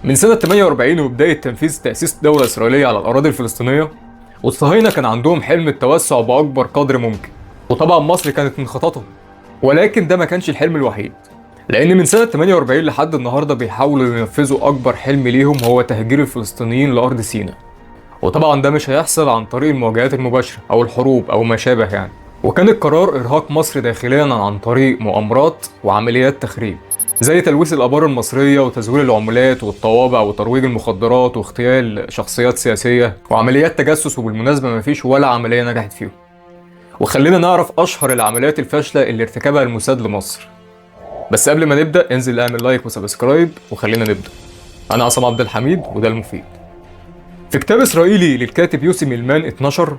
من سنة 48 وبداية تنفيذ تأسيس دولة إسرائيلية على الأراضي الفلسطينية، والصهاينة كان عندهم حلم التوسع بأكبر قدر ممكن، وطبعا مصر كانت من خططهم. ولكن ده ما كانش الحلم الوحيد، لأن من سنة 48 لحد النهاردة بيحاولوا ينفذوا أكبر حلم ليهم، هو تهجير الفلسطينيين لأرض سيناء. وطبعا ده مش هيحصل عن طريق المواجهات المباشرة أو الحروب أو ما شابه يعني. وكان القرار إرهاق مصر داخليا عن طريق مؤامرات وعمليات تخريب، زي تلويث الآبار المصرية وتزوير العملات والطوابع وترويج المخدرات واغتيال شخصيات سياسية وعمليات تجسس. وبالمناسبة مفيش ولا عملية نجحت فيهم. وخلينا نعرف أشهر العمليات الفاشلة اللي ارتكبها الموساد لمصر. بس قبل ما نبدأ انزل اعمل like و subscribe وخلينا نبدأ. أنا عصام عبد الحميد وده المفيد. في كتاب إسرائيلي للكاتب يوسي ميلمان 12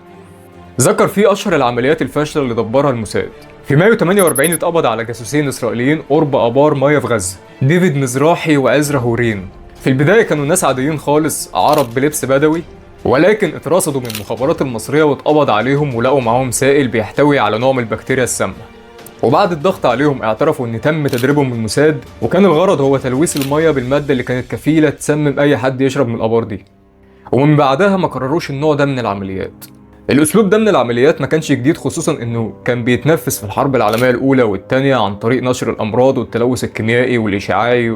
ذكر فيه أشهر العمليات الفاشلة اللي دبرها الموساد. في مايو 48 اتقبض على جاسوسين إسرائيليين قرب آبار مياه في غزة، ديفيد مزراحي وعزرا هورين. في البداية كانوا ناس عاديين خالص، عرب بلبس بدوي، ولكن اترصدوا من المخابرات المصرية واتقبض عليهم ولقوا معاهم سائل بيحتوي على نوع من البكتيريا السامة. وبعد الضغط عليهم اعترفوا ان تم تدريبهم من الموساد، وكان الغرض هو تلويث المياه بالمادة اللي كانت كفيلة تسمم اي حد يشرب من الآبار دي. ومن بعدها ما كرروش النوع ده من العمليات. الاسلوب ده من العمليات ما كانش جديد، خصوصا انه كان بيتنفذ في الحرب العالمية الاولى والثانية عن طريق نشر الامراض والتلوث الكيميائي والاشعاعي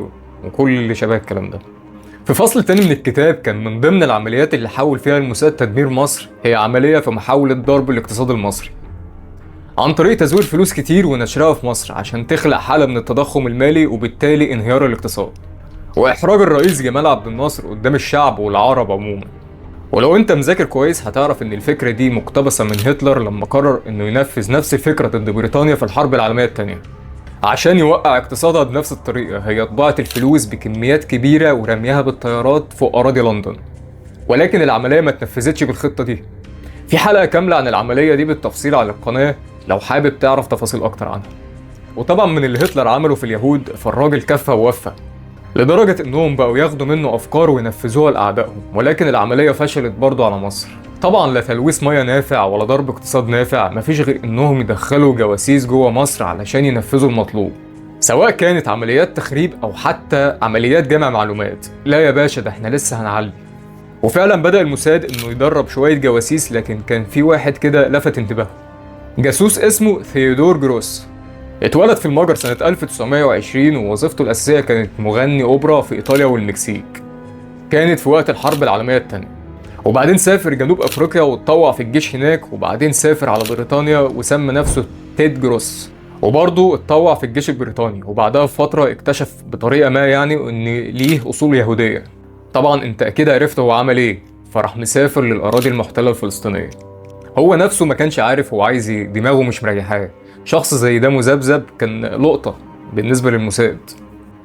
وكل اللي شبه الكلام ده. في فصل تاني من الكتاب كان من ضمن العمليات اللي حاول فيها الموساد تدمير مصر هي عملية في محاولة ضرب الاقتصاد المصري عن طريق تزوير فلوس كتير ونشرها في مصر عشان تخلق حالة من التضخم المالي وبالتالي انهيار الاقتصاد وإحراج الرئيس جمال عبد الناصر قدام الشعب والعرب عموما. ولو انت مذاكر كويس هتعرف ان الفكرة دي مقتبسة من هتلر لما قرر انه ينفذ نفس الفكرة ضد بريطانيا في الحرب العالمية الثانية عشان يوقع اقتصادها بنفس الطريقة، هي طباعة الفلوس بكميات كبيرة ورميها بالطيارات فوق أراضي لندن. ولكن العملية ما اتنفذتش بالخطة دي. في حلقة كاملة عن العملية دي بالتفصيل على القناة لو حابب تعرف تفاصيل أكتر عنها. وطبعا من اللي هتلر عمله في اليهود فالراجل كفى ووفى، لدرجة انهم بقوا ياخدوا منه افكار وينفذوها لاعدائهم. ولكن العملية فشلت برضه على مصر. طبعا لا تلويث مياه نافع ولا ضرب اقتصاد نافع، مفيش غير انهم يدخلوا جواسيس جوه مصر علشان ينفذوا المطلوب، سواء كانت عمليات تخريب او حتى عمليات جمع معلومات. لا يا باشا، ده احنا لسه هنعلي. وفعلا بدأ الموساد انه يدرب شوية جواسيس، لكن كان في واحد كده لفت انتباهه، جاسوس اسمه ثيودور جروس. اتولد في المجر سنة 1920، ووظيفته الأساسية كانت مغني أوبرا في إيطاليا والمكسيك، كانت في وقت الحرب العالمية الثانية. وبعدين سافر جنوب أفريقيا واتطوع في الجيش هناك، وبعدين سافر على بريطانيا وسمى نفسه تيد جروس، وبرضه اتطوع في الجيش البريطاني. وبعدها بفترة اكتشف بطريقة ما يعني إن ليه أصول يهودية. طبعا انت أكيد عرفت هو عمل إيه، فراح مسافر للأراضي المحتلة الفلسطينية. هو نفسه ما كانش عارف هو عايز ايه، دماغه مش مريحاه. شخص زي ده مذبذب كان لقطة بالنسبة للموساد،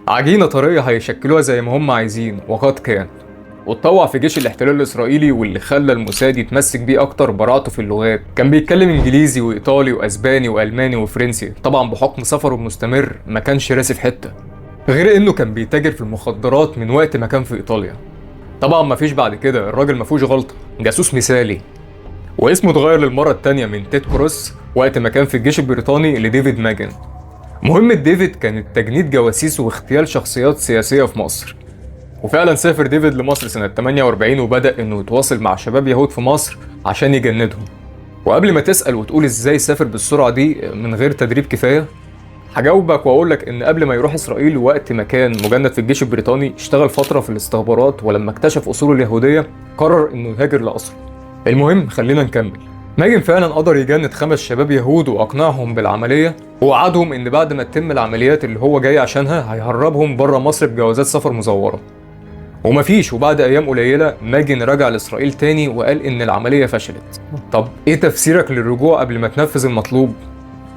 عجينة طرية هيشكلوها زي ما هم عايزين، وقد كان. واتطوع في جيش الاحتلال الإسرائيلي، واللي خلى الموساد يتمسك بيه أكتر براعته في اللغات. كان بيتكلم إنجليزي وإيطالي وأسباني وألماني وفرنسي، طبعا بحكم سفره المستمر ما كانش راسي في حتة، غير إنه كان بيتاجر في المخدرات من وقت ما كان في إيطاليا. طبعا مفيش بعد كده، الراجل مفيهوش غلطة، جاسوس مثالي. واسمه اتغير للمرة التانية من تيد كروس وقت ما كان في الجيش البريطاني لديفيد ماجن. مهمة ديفيد كانت تجنيد جواسيس واغتيال شخصيات سياسية في مصر. وفعلا سافر ديفيد لمصر سنة 48 وبدأ انه يتواصل مع شباب يهود في مصر عشان يجندهم. وقبل ما تسأل وتقول ازاي سافر بالسرعة دي من غير تدريب كفاية، هجاوبك واقول لك ان قبل ما يروح اسرائيل وقت ما كان مجند في الجيش البريطاني اشتغل فترة في الاستخبارات، ولما اكتشف اصوله اليهودية قرر انه يهاجر لأصله. المهم خلينا نكمل. ماجن فعلا قدر يجند 5 شباب يهود واقنعهم بالعملية، ووعدهم ان بعد ما تتم العمليات اللي هو جاي عشانها هيهربهم بره مصر بجوازات سفر مزوره. ومفيش، وبعد ايام قليله ماجن رجع لاسرائيل تاني وقال ان العملية فشلت. طب ايه تفسيرك للرجوع قبل ما تنفذ المطلوب؟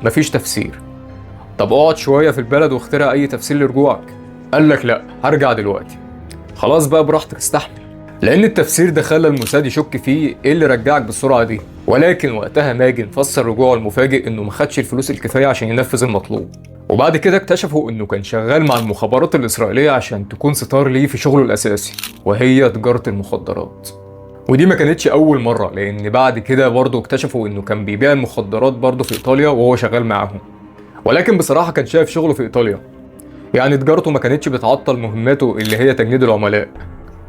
مفيش تفسير. طب اقعد شوية في البلد واخترع اي تفسير لرجوعك. قال لك لا، هرجع دلوقتي. خلاص بقى براحتك استحمل، لان التفسير ده خلى الموساد يشك فيه، ايه اللي رجعك بالسرعة دي؟ ولكن وقتها ماجن فسر رجوعه المفاجئ انه ما خدش الفلوس الكفاية عشان ينفذ المطلوب. وبعد كده اكتشفوا انه كان شغال مع المخابرات الاسرائيلية عشان تكون ستار ليه في شغله الاساسي، وهي تجارة المخدرات. ودي ما كانتش اول مرة، لان بعد كده برضه اكتشفوا انه كان بيبيع المخدرات برضه في ايطاليا وهو شغال معاهم. ولكن بصراحة كان شايف شغله في ايطاليا، يعني تجارته ما كانتش بتعطل مهمته اللي هي تجنيد العملاء.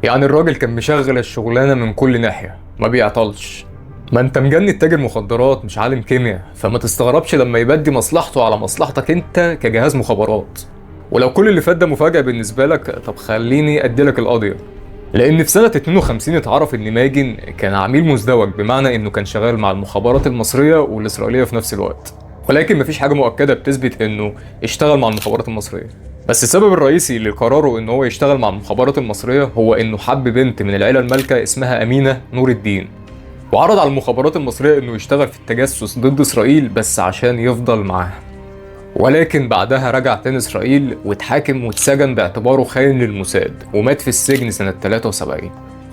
يعني الراجل كان مشغل الشغلانة من كل ناحية، ما بيعطلش. ما انت مجند تاجر مخدرات مش عالم كيمياء، فما تستغربش لما يبدي مصلحته على مصلحتك انت كجهاز مخابرات. ولو كل اللي فات ده مفاجأة بالنسبة لك، طب خليني اديلك القضية. لان في سنة 52 اتعرف ان ماجن كان عميل مزدوج، بمعنى انه كان شغال مع المخابرات المصرية والاسرائيلية في نفس الوقت، ولكن مفيش حاجة مؤكدة بتثبت انه اشتغل مع المخابرات المصرية. بس السبب الرئيسي لقراره ان هو يشتغل مع المخابرات المصرية هو انه حب بنت من العيلة المالكة اسمها أمينة نور الدين، وعرض على المخابرات المصرية انه يشتغل في التجسس ضد اسرائيل بس عشان يفضل معاها. ولكن بعدها رجع تاني اسرائيل واتحاكم واتسجن باعتباره خاين للموساد، ومات في السجن سنة 73.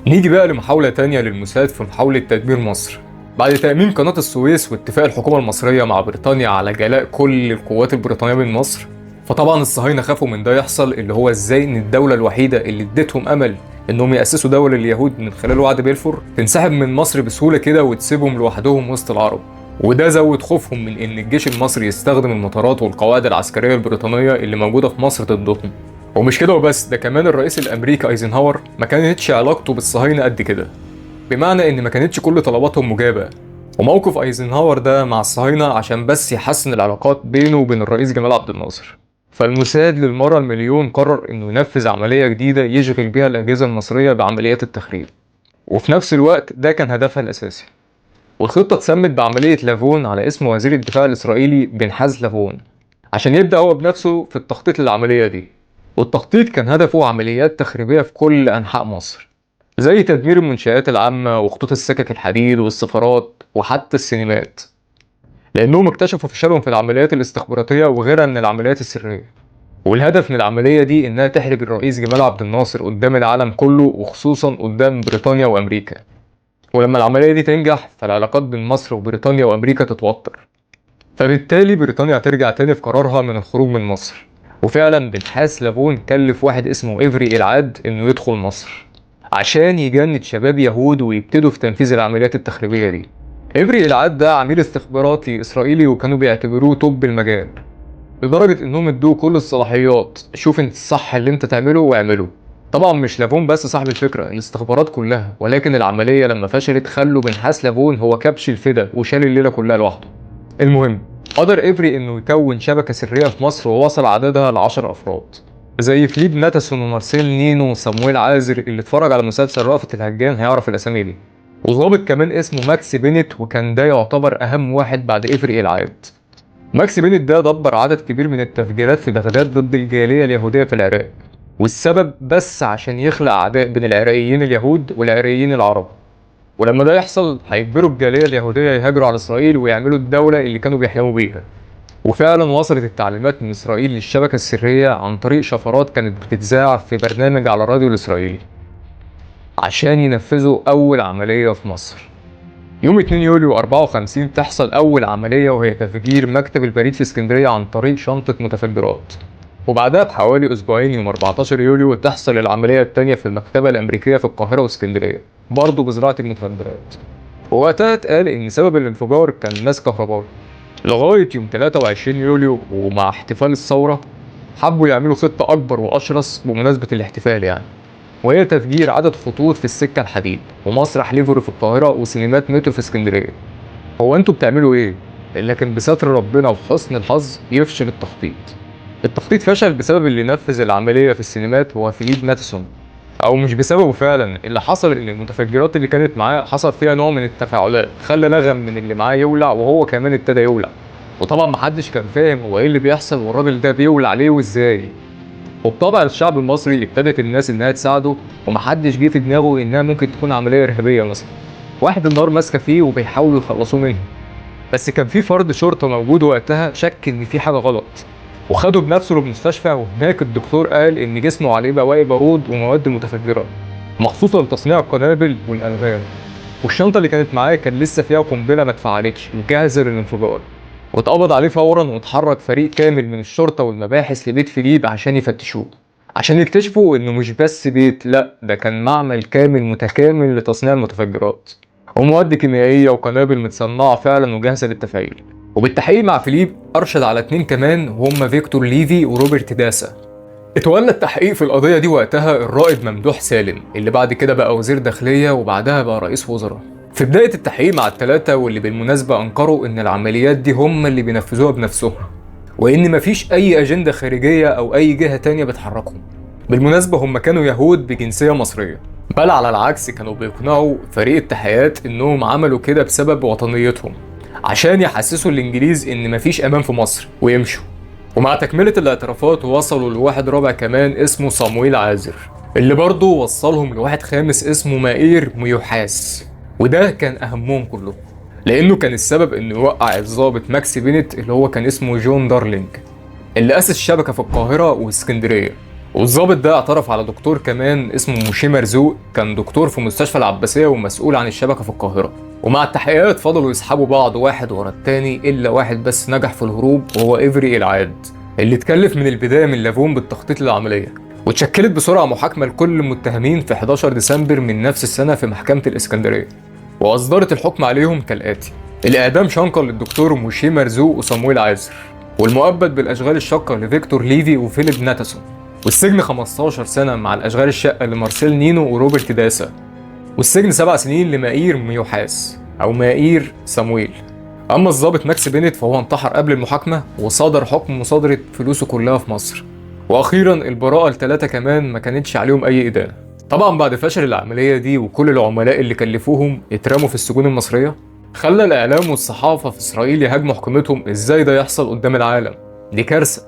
نيجي بقى لمحاولة تانية للموساد في محاولة تدمير مصر. بعد تأميم قناة السويس واتفاق الحكومة المصرية مع بريطانيا على جلاء كل القوات البريطانية من مصر، فطبعا الصهاينة خافوا من ده يحصل، اللي هو ازاي ان الدولة الوحيدة اللي اديتهم امل انهم يأسسوا دولة لليهود من خلال وعد بلفور تنسحب من مصر بسهولة كده وتسيبهم لوحدهم وسط العرب. وده زود خوفهم من ان الجيش المصري يستخدم المطارات والقواعد العسكرية البريطانية اللي موجودة في مصر ضدهم. ومش كده وبس، ده كمان الرئيس الامريكي ايزنهاور ما كانتش علاقته بالصهاينة قد كده، بمعنى ان ما كانتش كل طلباتهم مجابة. وموقف ايزنهاور ده مع الصهاينة عشان بس يحسن العلاقات بينه وبين الرئيس جمال عبد الناصر. فالموساد للمرة المليون قرر انه ينفذ عملية جديدة يشغل بيها الأجهزة المصرية بعمليات التخريب، وفي نفس الوقت ده كان هدفها الأساسي. والخطة اتسمت بعملية لافون على اسم وزير الدفاع الإسرائيلي بنحاس لافون، عشان يبدأ هو بنفسه في التخطيط للعملية دي. والتخطيط كان هدفه عمليات تخريبية في كل أنحاء مصر، زي تدمير المنشآت العامة وخطوط السكك الحديد والسفارات وحتى السينمات، لأنهم اكتشفوا فشلهم في العمليات الاستخباراتية وغيرها من العمليات السرية. والهدف من العملية دي إنها تحرج الرئيس جمال عبد الناصر قدام العالم كله، وخصوصا قدام بريطانيا وأمريكا. ولما العملية دي تنجح فالعلاقات بين مصر وبريطانيا وأمريكا تتوتر، فبالتالي بريطانيا هترجع تاني في قرارها من الخروج من مصر. وفعلا بنحاس لافون كلف واحد اسمه إفري إلعاد إنه يدخل مصر عشان يجند شباب يهود ويبتدوا في تنفيذ العمليات التخريبية دي. إفري إلعاد ده عميل استخباراتي إسرائيلي، وكانوا بيعتبروه top المجال، لدرجة إنهم ادوه كل الصلاحيات، شوف انت الصح اللي انت تعمله واعمله. طبعا مش لافون بس صاحب الفكرة، الاستخبارات كلها، ولكن العملية لما فشلت خلوا بنحاس لافون هو كبش الفدا وشال الليلة كلها لوحده. المهم قدر إفري إنه يكون شبكة سرية في مصر ووصل عددها ل10 أفراد، زي فيليب ناتاسون ومارسيل نينو وصامويل عازر، اللي اتفرج على مسلسل رأفت الهجان هيعرف الأسامي دي. وظابط كمان اسمه ماكس بينت، وكان ده يعتبر أهم واحد بعد إفري إلعاد. ماكس بينت ده دبر عدد كبير من التفجيرات في بغداد ضد الجالية اليهودية في العراق، والسبب بس عشان يخلق عداء بين العراقيين اليهود والعراقيين العرب. ولما ده يحصل هيجبروا الجالية اليهودية يهاجروا على إسرائيل ويعملوا الدولة اللي كانوا بيحلموا بيها. وفعلا وصلت التعليمات من إسرائيل للشبكة السرية عن طريق شفرات كانت بتتذاع في برنامج على الراديو الإسرائيلي عشان ينفذوا أول عملية في مصر. يوم 2 يوليو 54 تحصل أول عملية، وهي تفجير مكتب البريد في اسكندرية عن طريق شنطة متفجرات. وبعدها بحوالي أسبوعين يوم 14 يوليو تحصل العملية التانية في المكتبة الأمريكية في القاهرة واسكندرية، برضه بزراعة المتفجرات. ووقتها اتقال إن سبب الانفجار كان ماس كهربائي. لغاية يوم 23 يوليو ومع احتفال الثورة حبوا يعملوا خطة أكبر وأشرس بمناسبة الاحتفال يعني، وهي تفجير عدد خطوط في السكة الحديد ومسرح ليفوري في القاهرة وسينمات مترو في اسكندرية. هو انتوا بتعملوا ايه؟ لكن بستر ربنا وحسن الحظ يفشل التخطيط. التخطيط فشل بسبب اللي نفذ العملية في السينمات هو فيليب ناتسون، او مش بسببه فعلا. اللي حصل ان المتفجرات اللي كانت معاه حصل فيها نوع من التفاعلات خلى نغم من اللي معاه يولع، وهو كمان ابتدى يولع. وطبعا محدش كان فاهم هو ايه اللي بيحصل والراجل ده بيولع ليه وازاي. وبطبع الشعب المصري ابتدت الناس انها تساعده، ومحدش جه في دماغه انها ممكن تكون عملية ارهابية مثلا. واحد النار ماسكه فيه وبيحاولوا يخلصوه منه، بس كان في فرد شرطه موجود وقتها شك ان في حاجة غلط، وخده بنفسه للمستشفى. وهناك الدكتور قال ان جسمه عليه بواقي بارود ومواد متفجره مخصوصة لتصنيع القنابل والالغام، والشنطه اللي كانت معاه كان لسه فيها قنبلة ما اتفعلتش وجاهزة للانفجار. واتقبض عليه فورا، واتحرك فريق كامل من الشرطة والمباحث لبيت فيليب عشان يفتشوه، عشان يكتشفوا انه مش بس بيت، لا ده كان معمل كامل متكامل لتصنيع المتفجرات ومواد كيميائية وقنابل متصنعه فعلا وجاهزة للتفعيل. وبالتحقيق مع فيليب ارشد على 2 كمان، وهم فيكتور ليفي وروبرت داسا. اتولى التحقيق في القضية دي وقتها الرائد ممدوح سالم، اللي بعد كده بقى وزير داخلية وبعدها بقى رئيس وزراء. في بداية التحقيق مع الثلاثة، واللي بالمناسبة أنكروا إن العمليات دي هم اللي بينفذوها بنفسهم، وإن مفيش أي أجندة خارجية أو أي جهة تانية بتحركهم. بالمناسبة هم كانوا يهود بجنسية مصرية، بل على العكس كانوا بيقنعوا فريق التحقيقات إنهم عملوا كده بسبب وطنيتهم، عشان يحسسوا الإنجليز إن مفيش أمان في مصر ويمشوا. ومع تكملة الاعترافات وصلوا لواحد رابع كمان اسمه صامويل عازر، اللي برضه وصلهم لواحد خامس اسمه مائير ميوحاس، وده كان أهمهم كلهم، لأنه كان السبب إنه يوقع الضابط ماكس بينت اللي هو كان اسمه جون دارلينج، اللي أسس شبكة في القاهرة واسكندرية. والضابط ده اعترف على دكتور كمان اسمه موشي مرزوق، كان دكتور في مستشفى العباسية ومسؤول عن الشبكة في القاهرة. ومع التحقيقات فضلوا يسحبوا بعض واحد ورا التاني، إلا واحد بس نجح في الهروب، وهو إيفري العاد، اللي اتكلف من البداية من لافون بالتخطيط للعملية. واتشكلت بسرعة محاكمة لكل المتهمين في 11 ديسمبر من نفس السنة في محكمة الإسكندرية، وأصدرت الحكم عليهم كالآتي: الإعدام شنقا للدكتور موشي مرزوق وصامويل عازر، والمؤبد بالأشغال الشاقة لفيكتور ليفي وفيليب ناتاسون، والسجن 15 سنة مع الأشغال الشاقة لمارسيل نينو وروبرت داسا، والسجن 7 سنين لمائير ميوحاس أو مائير سامويل. أما الضابط ماكس بينت فهو انتحر قبل المحاكمة، وصدر حكم مصادرة فلوسه كلها في مصر. وأخيرا البراءة الثلاثة كمان ما كانتش عليهم أي إدانة. طبعا بعد فشل العملية دي وكل العملاء اللي كلفوهم اترموا في السجون المصرية، خلى الإعلام والصحافة في إسرائيل يهاجموا حكومتهم. إزاي ده يحصل قدام العالم؟ دي كارثة.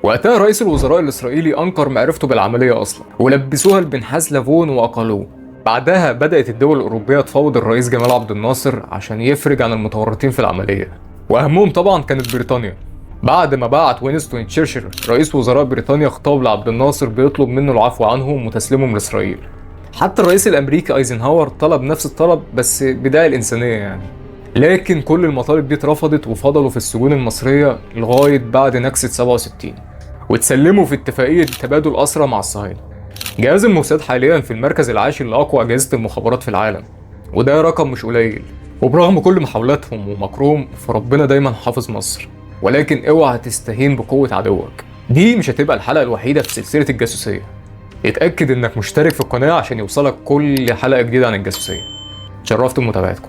وقتها رئيس الوزراء الإسرائيلي أنكر معرفته بالعملية أصلا، ولبسوها لبنحاس لافون وأقلوه. بعدها بدأت الدول الأوروبية تفاوض الرئيس جمال عبد الناصر عشان يفرج عن المتورطين في العملية، وأهمهم طبعا كانت بريطانيا. بعد ما بعت وينستون تشرشل رئيس وزراء بريطانيا خطاب لعبد الناصر بيطلب منه العفو عنهم وتسليمهم لإسرائيل. حتى الرئيس الأمريكي أيزنهاور طلب نفس الطلب بس بداية الإنسانية يعني. لكن كل المطالب دي اترفضت، وفضلوا في السجون المصرية لغاية بعد نكسة 67، وتسلموا في اتفاقية تبادل أسرى مع الصهاينة. جهاز الموساد حاليا في المركز العاشر لأقوى أجهزة المخابرات في العالم، وده رقم مش قليل. وبرغم كل محاولاتهم ومكرهم فربنا دايما حافظ مصر، ولكن اوعى تستهين بقوة عدوك. دي مش هتبقى الحلقة الوحيدة في سلسلة الجاسوسية. اتأكد انك مشترك في القناة عشان يوصلك كل حلقة جديدة عن الجاسوسية. شرفت بمتابعتكم.